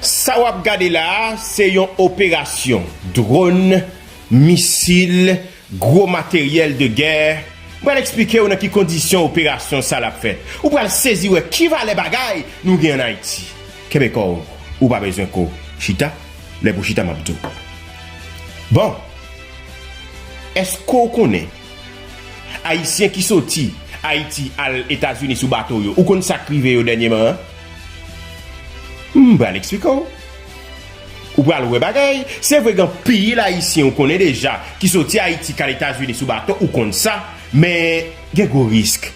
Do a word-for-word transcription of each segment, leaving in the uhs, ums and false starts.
Sa w ap gade la a, se yon operasyon dwòn, misil, gwo materyèl de gè. M pral eksplike w nan ki kondisyon operasyon sa l ap fèt. Ou pral sezi wè ki valè bagay nou gen ann Ayiti. Kenbe kò w, ou pa bezwen ko. Chita, lè pou chita m ap di w. Bon, èske w konnen Ayisyen ki soti Ayiti al Etazini sou bato yo, ou konn sa k rive yo dènyèman an? M pral eksplike w. Ou pral wè bagay. Se vre, gen anpil Ayisyen ou konnen deja ki soti Ayiti k al Etazini sou bato, ou konn sa, men gen gwo risk.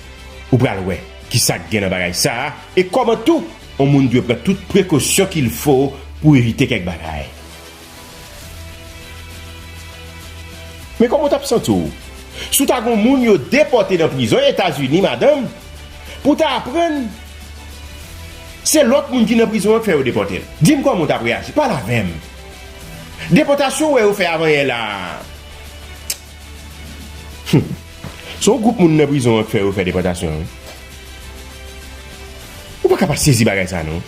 Ou pral wè ki sa k gen nan bagay sa a, e kòman tou yon moun dwe pran tout prekosyon qu'il faut pou evite kèk bagay. Men kòman w t ap santi w si w ta gen yon moun yo depòte nan prizon Etazini, madanm, pou w ta aprann se lòt moun ki nan prizon an k fè yo depòte l? Di m kòman w t ap reyaji. Pale avè m. Depòtasyon w wè yo fè avanyè la a, hmm, se yon gwoup moun nan prizon an k fè yo fè depòtasyon an, wi. Ou pa ka pa sezi bagay sa a, non.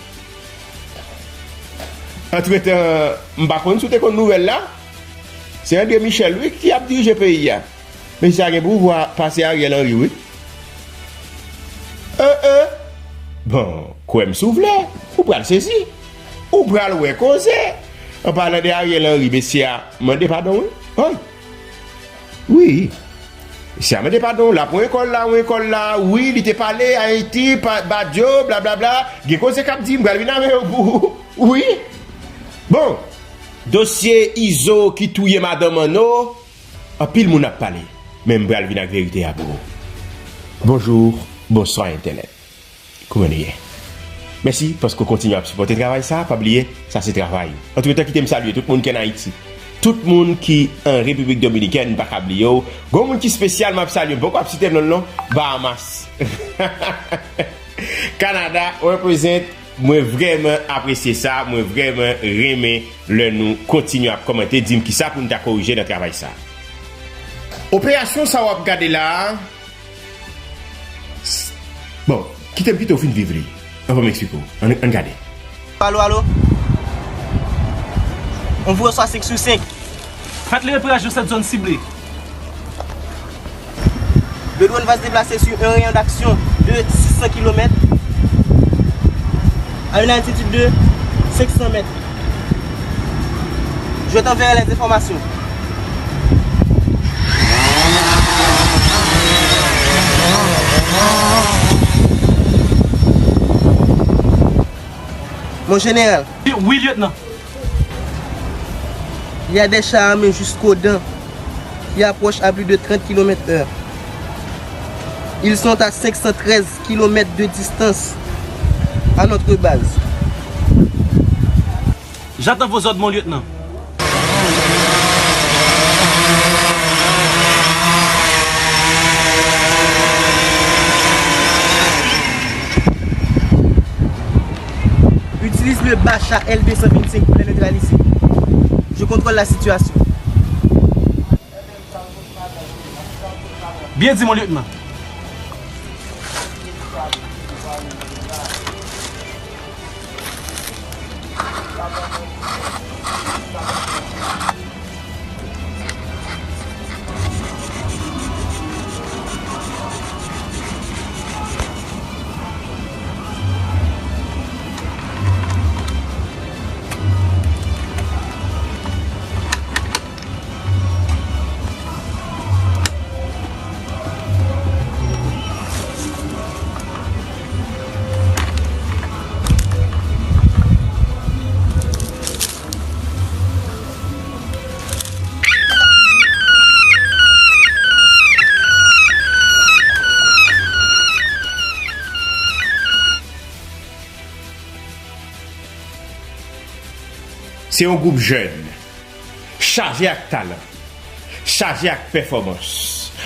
Antretan, m pa konn si w te konn nouvèl la, se André Michel, wi, ki ap dirije peyi a. Mesye a gen pouvwa pase Ariel Henry, wi. Euh, euh. Bon, kwè m si w vle, ou pral sezi. Ou pral wè koze. An palan de Ariel Henry, mesye a mande padon, wi. Wi. Wi. Mesye a mande padon, l ap yon ekòl la, yon ekòl la, wi, li te pale, Ayiti, pa, Badio, blablabla. Gen koze k ap di, m pral vin avè yo pou ou. Wi. Bon, dosye Izo ki touye madanm Anno, anpil moun ap pale, men m pral vin ak verite a pou ou. Bonjou, bonswa entènèt. Kouman nou ye? Mèsi paske w kontinye ap sipòte travay sa a. Pa bliye, sa se travay ou. Antretan, kite m salye tout moun ki ann Ayiti. Tout moun ki an Repiblik Dominikèn, m pa ka bliye w. Gon moun ki espesyal, m ap salye, m poko ap site non l non. Bahamas. Kanada, represent. Mwen vrèman apresye sa, mwen vrèman renmen lè nou kontinye ap kòmante, di m kisa pou n ta korije nan travay sa. Operasyon sa w ap gade la a, s-, bon, kite m kite w fin viv li, anvan m eksplike w. Ann, ann gade. Alo, alo? On voit ça cinq sur cinq. Faites le repérage de cette zone ciblée. Le drone va se déplacer sur un rayon d'action de six cents kilomètres à une altitude de cinq cents mètres. Je t'enverrai les informations. Mon général. Wi, lyetnan. Il y a des chars armés jusqu'aux dents qui approchent à plus de trente kilomètres heure. Ils sont à cinq cent treize kilomètres de distance à notre base. J'attends vos ordres, mon lieutenant. Utilise le Bacha L deux cent vingt-cinq pour les neutraliser. Je contrôle la situation. Byen di, mon lieutenant. Se yon gwoup jèn chaje ak talan, chaje ak pèfòmans.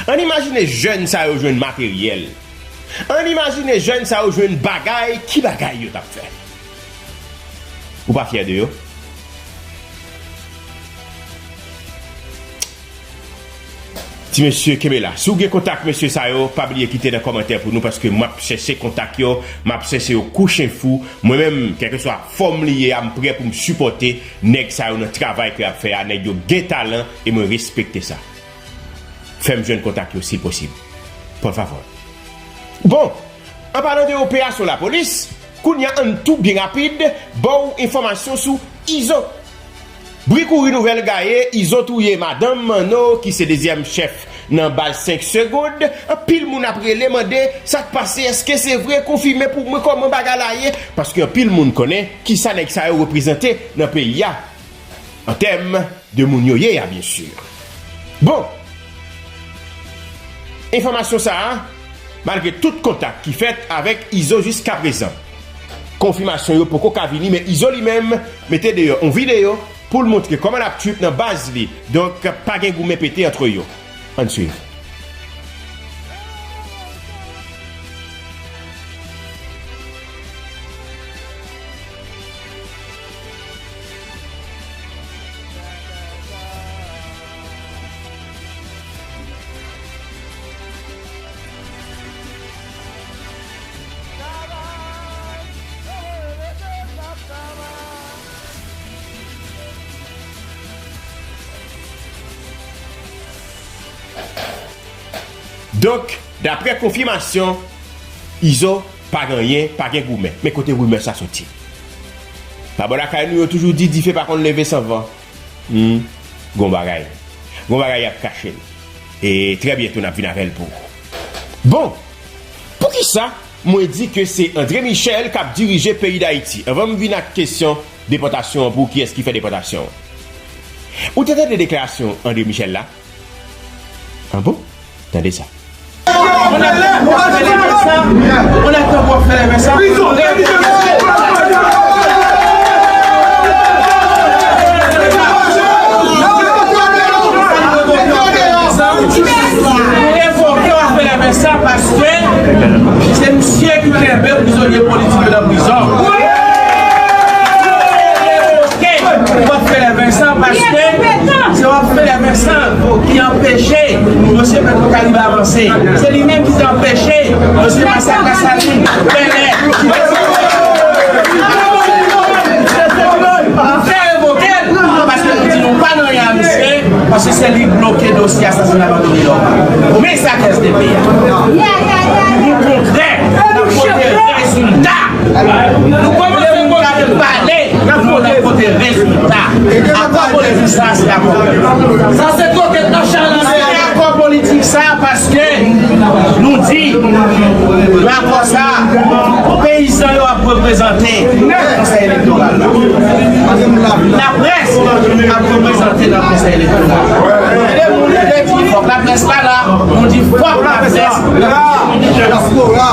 Ann imajine jèn sa yo jwenn materyèl. Ann imajine jèn sa yo jwenn bagay, ki bagay yo t ap fè? Ou pa fyè de yo? T Ti mesye, kenbe la. Si w gen kontak mesye sa yo, pa bliye kite nan kòmantè pou nou, paske m ap chèche kontak yo, m ap chèche yo kou chen fou. Mwen menm, kèlkeswa fòm li ye a, m prè pou m sipòte nèg sa yo nan travay ke y ap fè a. Nèg yo gen talan e mwen respekte sa. Fè m jwenn kontak yo si l posib. Por favor. Bon, an palan de operasyon lapolis, kounye a ann tou byen rapid ba w enfòmasyon sou Izo. Bri kouri nouvèl gaye, Izo touye madanm Manno ki se dezyèm chèf nan baz senk Segond. Anpil moun ap rele mande sa k pase, èske se vre, konfime pou mwen kòman bagay la ye, paske anpil moun konnen kisa nèg sa yo reprezante nan peyi a. An tèm de moun yo ye a, byen si. Bon, enfòmasyon sa a, malgre tout kontak ki fèt avèk Izo jiskaprezan, konfimasyon yo poko ka vini, men Izo li menm mete deyò yon videyo pou l montre kòman l ap trip nan baz li. Donk, pa gen goumen pete antre yo. Ann swiv. Donk, daprè konfimasyon, Izo pa gen anyen, pa gen goumen. Men kote rimè sa soti? Labò lakay nou yo toujou di dife pa konn leve san van. Hmm, gon bagay. Gon bagay y ap kache l. E trè byento n ap vin avè l pou ou. Bon, poukisa mwen di ke se André Michel k ap dirije peyi Dayiti? Anvan m vin ak kesyon depòtasyon an, pou kiyès ki fè depòtasyon an? Ou te tande deklarasyon André Michel la? An bon? Tande sa. On a, on a fait les ça, on a fait les ça. Revoke, on a fait les ça parce que c'est monsieur qui est un prisonnier politique de la prison. Revoke, on a fait les ça parce que c'est on a fait les ça. Ki anpeche mesye Petro Caribe avanse. Se li menm ki te anpeche mesye Masak Lasalin, Bèlè. Nou fè revoke l, paske nou di nou pa nan anyen a misye, paske se li k bloke dosye asasina Manno Milord. Men sa k S D P a. Nou kontrè, n ap pote rezilta. Nou kòmanse pote pale, nou nan pote rezilta. Akò politik sa, se akò politik. Sa se kote nan chalanje. Se akò politik sa, paske nou di, nan akò sa, peyizan yo ap reprezante nan konsèy elektoral la. Laprès ap reprezante nan konsèy elektoral la. Fòk laprès pa la, nou di fòk laprès. Dyaspora.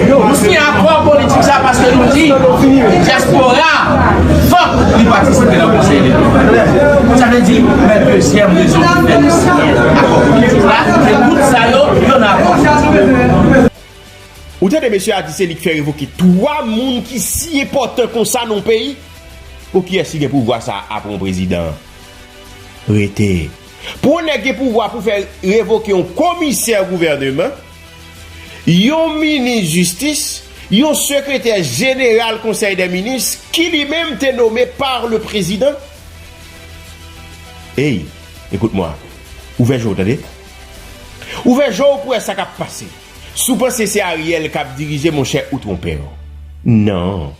Nou siyen akò politik sa paske nou di dyaspora fòk li patisipe nan konsèy elektoral. Sa vle di, men dezyèm rezon ki fè nou siyen akò politik la, se tout sa yo, yo nan akò politik. Ou tande mesye a di se li k fè revoke twa moun ki si enpòtan konsa nan yon peyi? Pou kiyès ki gen pouvwa sa a apre yon prezidan? Rete. Pou yon nèg gen pouvwa pou fè revoke yon komisè gouvèneman, yon minis jistis, yon sekretè jeneral konsèy dè minis ki li menm te nome pa le prezidan? Ey, écoute-moi. Ouvè je w, tande. Ouvè je w pou wè sa k ap pase. Si w panse se Ariel k ap dirije, monchè, ou twonpe w. Non.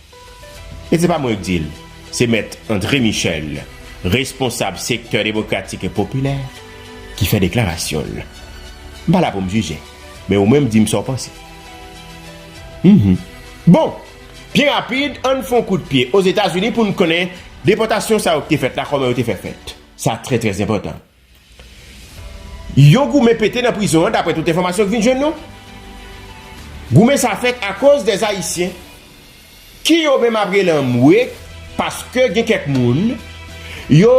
E se pa mwen k di l, se mèt André Michel, responsab sektè demokratik e popilè, ki fè deklarasyon l. M pa la pou m jije, men ou menm di m sa w panse. Mhm. Bon, byen rapid, ann fè yon kout pye Ozetazini pou n konnen depòtasyon sa yo ki te fèt la, kòman yo te fè fèt. Sa trè, trè enpòtan. Yon goumen pete nan prizon an, daprè tout enfòmasyon k vin jwenn nou. Goumen sa fèt akoz dè Ayisyen ki yo menm ap rele anmwe, paske gen kèk moun yo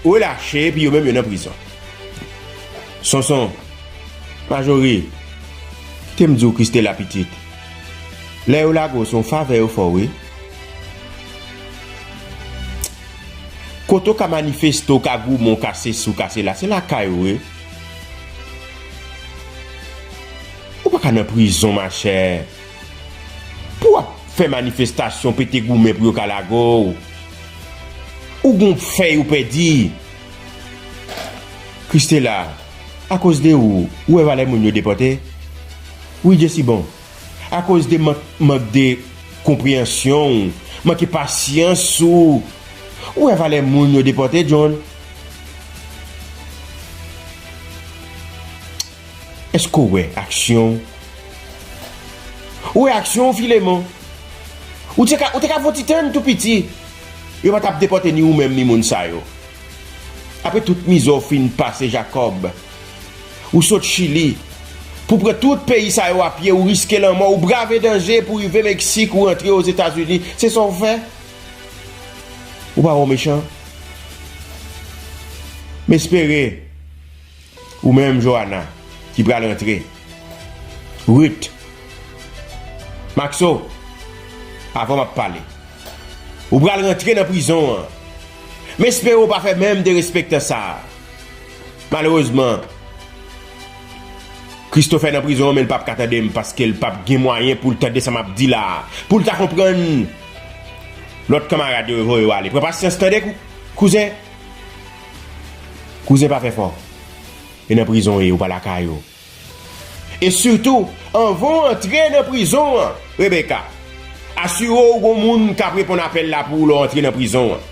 relache, epi yo menm yo nan prizon. Sonson, Majori, te m di w Christela pitit, lè yo lage w se yon favè yo fè w, wi. Kote w ka manifeste, w ka goumen, w ka sesi, w ka sela, se lakay ou, wi. ka nan prizon, machè. Pou w ap fè manifestasyon, pete goumen pou yo ka lage w. Ou gon fèy ou pèdi. Christela, akoz de ou, ou wè valè moun yo depòte? Wi, Jessy, bon. Akoz de mank, mank de konpreyansyon ou, manke pasyans ou, ou wè valè moun yo depòte, John? Èske w wè aksyon w? Ou wè aksyon w, Filemon? Ou te ka, ou te ka fè yon ti tann tou piti. Yo pa t ap depòte ni ou menm ni moun sa yo. Apre tout mizè w fin pase, Jakòb, ou sot Chili pou pran tout peyi sa yo a pye, ou riske lanmò, ou brave danje pou rive Meksik, ou rantre Ozetazini. Se sa w fè? Ou pa wè w mechan? M espere ou menm, Johanna, ki pral rantre. Ruth, Maxo, avan m ap pale. Ou pral rantre nan prizon an. M espere w pa fè menm derespektan sa a. Malerezman, Christopher nan prizon an, men l p ap ka tande m paske l p ap gen mwayen pou l tande sa m ap di la a. Pou l ta konprann lòt kanmarad yo voye w ale. Pran pasyans tande, kou-, kouzen. Kouzen pa fè fò. E nan prizon w ye, ou pa lakay ou. E sitou, anvan w antre nan prizon an, Rebecca, asire w gon moun k ap reponn apèl la pou ou lè w antre nan prizon an.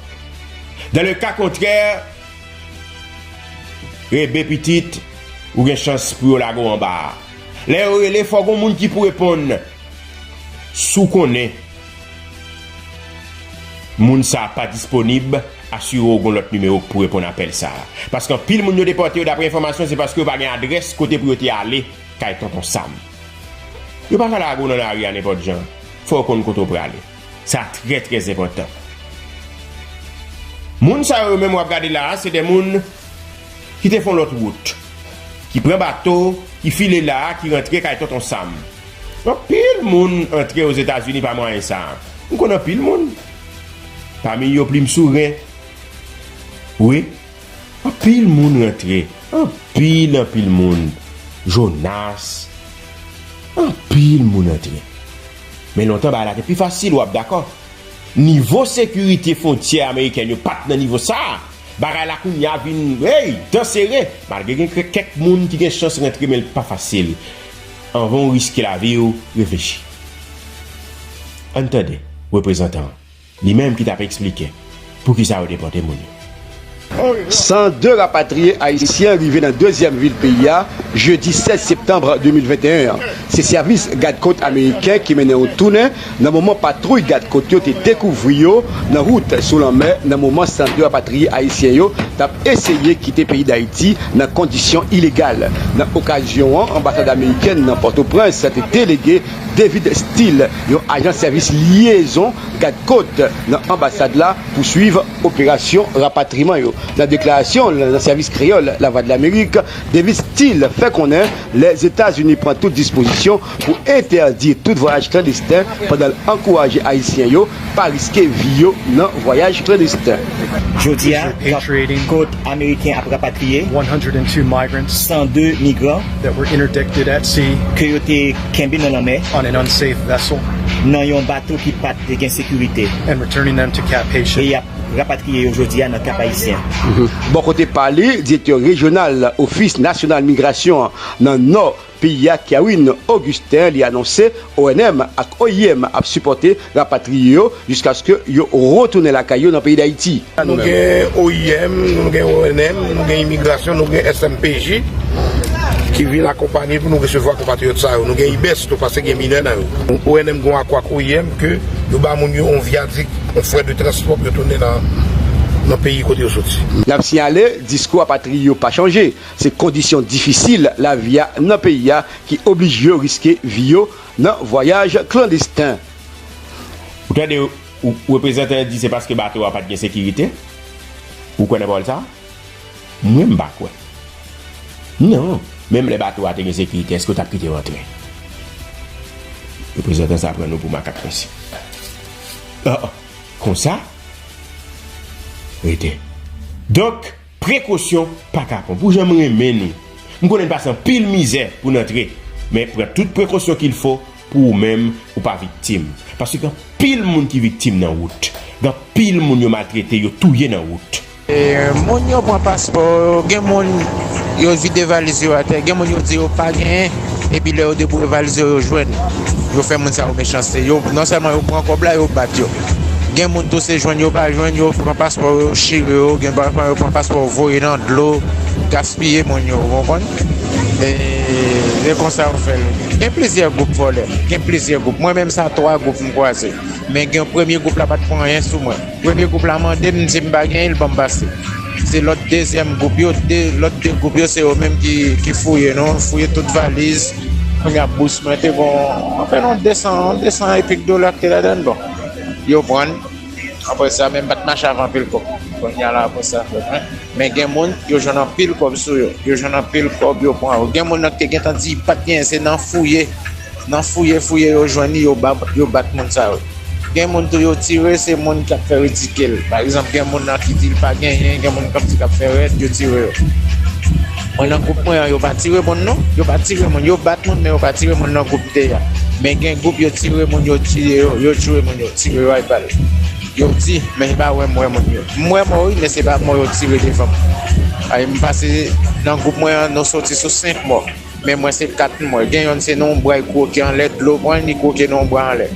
Dans le cas contraire, Rebe pitit, ou gen chans pou yo lage w anba a. Lè yo rele, fò gon moun ki pou reponn. Si w konnen moun sa a pa disponib, asire w gon lòt nimewo k pou reponn apèl sa a. Paske anpil moun yo depòte yo, daprè enfòmasyon, se paske yo pa gen adrès kote pou yo te ale kay Tonton Sam. Yo pa ka lage w nan lari a nenpòt jan. Fò yo konn kote w prale. Sa trè, trè enpòtan. Moun sa yo menm w ap gade la a, se de moun ki te fè yon lòt wout, ki pran bato, ki file la a, ki rantre kay Tonton Sam. Anpil moun antre Ozetazini pa mwayen sa a. M konn anpil moun. Pami yo, Plim Souren. Wi. Anpil moun rantre. Anpil, anpil moun. Jonas. Anpil moun antre. Men lontan, bagay la te pi fasil, w ap dakò. Nivo sekirite fwontyè amerikèn yo pa t nan nivo sa a. Bagay la kounye a vin, hey, dan sere. Malgre gen kè-, kèk moun ki gen chans rantre, men l pa fasil. Anvan w riske lavi w, reflechi. Ann tande reprezantan an, li menm ki t ap eksplike poukisa yo depòte moun yo. San de rapatriye ayisyen rive nan dezyèm vil peyi a, jedi sèz septanm de mil venteyen an. Se sèvis gad kot ameriken ki mennen yon tounen nan moman patwouy gad kot yo te dekouvri yo nan wout sou lanmè, nan moman san de rapatriye ayisyen yo t ap eseye kite peyi Dayiti nan kondisyon ilegal. Nan okazyon an, anbasad amerikèn nan Pòtoprens te delege David Steele, yon ajan sèvis lyezon gad kot nan anbasad la, pou swiv operasyon rapatriman yo. Nan deklarasyon l nan sèvis kreyòl Lavwadlamerik, David Steele fè konnen Lèzetazini pran tout dispozisyon pou entèdi tout vwayaj klandesten pandan l ankouraje Ayisyen yo pa riske vi yo nan vwayaj klandesten. Jodi a, gad kot ameriken ap rapatriye san de migran ke yo te kenbe nan lanmè nan yon bato ki pa t gen sekirite. E y ap rapatriye yo jodi a nan Kap Ayisyen. Bò kote pa li, direktè rejyonal Ofis Nasyonal Migrasyon an nan Nò peyi a, Kerwin Augustin, li anonse O N M ak O I M ap sipòte rapatriye yo jiskaske yo retounen lakay yo nan peyi Dayiti. Nou gen O I M, nou gen O N M, nou gen imigrasyon, nou gen S M P J ki vin akonpanye pou nou resevwa konpatriyòt sa yo. Nou gen IBES tou, paske gen minè nan yo. O N M gen yon akò ak O I M ke yo ba moun yo yon vyadik, yon frè de transpò pou yo tounen nan, nan peyi kote yo soti. N ap siyale, diskou rapatriye yo pa chanje. Se kondisyon difisil lavi a nan peyi a ki oblije yo riske vi yo nan vwayaj klandesten. Ou tande, ou, reprezantan an di se paske bato a pa t gen sekirite? Ou kwè nan pawòl sa a? Mwen, m pa kwè. Non, menm lè bato a te gen sekirite, èske yo t ap kite yo antre? Reprezantan sa a pran nou pou makak, mesye. Ah, ah. Konsa? Rete. Donk, prekosyon pa ka pran. Pou jan m renmen nou, m konnen n pase anpil mizè pou n antre. Men pran tout prekosyon qu'il faut pou ou menm ou pa viktim. Paske gen anpil moun ki viktim nan wout. Gen anpil moun yo maltrete, yo touye nan wout. E, moun yo pran paspò yo, gen moun yo vide valiz yo atè, gen moun yo di yo pa genyen, epi lè yo deboure valiz yo, yo jwenn. Yo fè moun sa yo mechanste. Yo, non sèlman yo pran kòb la, yo bat yo. Gen moun tou se jwenn yo pa jwenn, yo pran paspò yo, chire yo, gen pa yo pran paspò yo voye nan dlo, gaspiye moun yo, ou konprann? E, e konsa yo fè l. Gen plizyè gwoup vòlè, gen plizyè gwoup. Mwen menm sa twa gwoup m kwaze. Men gen premye gwoup la pa t pran anyen sou mwen. Premye gwoup la mande m, m di m pa genyen, l ban m pase. Se lòt dezyèm gwoup yo, de, lòt de gwoup yo, se yo menm ki, ki fouye nou, fouye tout valiz. Kounye a bous mwen te gon, anfen, yon desan, yon desan epik dola ki te ladan l, bon. Yo pran l. Apre sa, men m pa t mache avè anpil kòb. Kounye a la, apre sa, frè mwen. Men gen moun, yo jwenn anpil kòb sou yo. Yo jwenn anpil kòb, yo pran yo. Gen moun nan ki te gentan di, pa t genyen, se nan fouye. Nan fouye, fouye, yo jwenn li, yo ba, yo bat moun sa yo. Gen moun tou, yo tire, se moun k ap fè ridikil. Pa egzanp, gen moun nan ki di l pa genyen, gen moun k ap di k ap fè rèd, yo tire yo. Mwen nan gwoup mwen an, yo pa tire moun non, yo pa tire moun, yo bat moun, men yo pa tire moun nan gwoup m te ye a. Men gen gwoup, yo tire moun, yo tiye yo, yo tchwe moun, yo tire yo al bal. Yo di, men se pa wè m wè moun yo. M wè mò wi, men se pa mò yo tire devan m. Ay, m pase nan gwoup mwen an, nou soti sou senk mò. Men mwen se kat m wè. Gen yonn se nan yon bra, li kwoke anlè, dlo pran l, li kwoke nan yon bra anlè.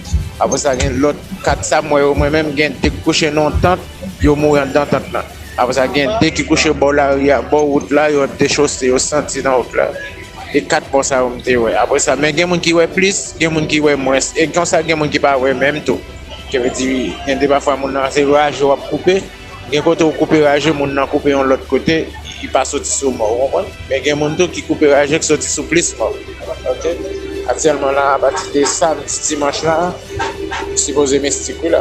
Apre sa, gen lòt kat sa m wè yo, mwen menm, gen de k kouche nan yon tant, yo mouri anndan tant lan. Apre sa, gen de ki kouche bò lari a, bò wout la, yo dechose, yo santi nan wout la. E kat mò sa yo m te wè. Apre sa, men gen moun ki wè plis, gen moun ki wè mwens. E konsa, gen moun ki pa wè menm tou. Ki vle di, gen de pafwa moun nan se raje w ap koupe. Gen kote ou koupe raje, moun nan koupe yon lòt kote, li pa soti sou mò, ou konprann? Men gen moun tou ki koupe raje k soti sou plis mò. Ok? Aktyèlman la, apati de samdi, dimanch la, m sipoze mistik wi la.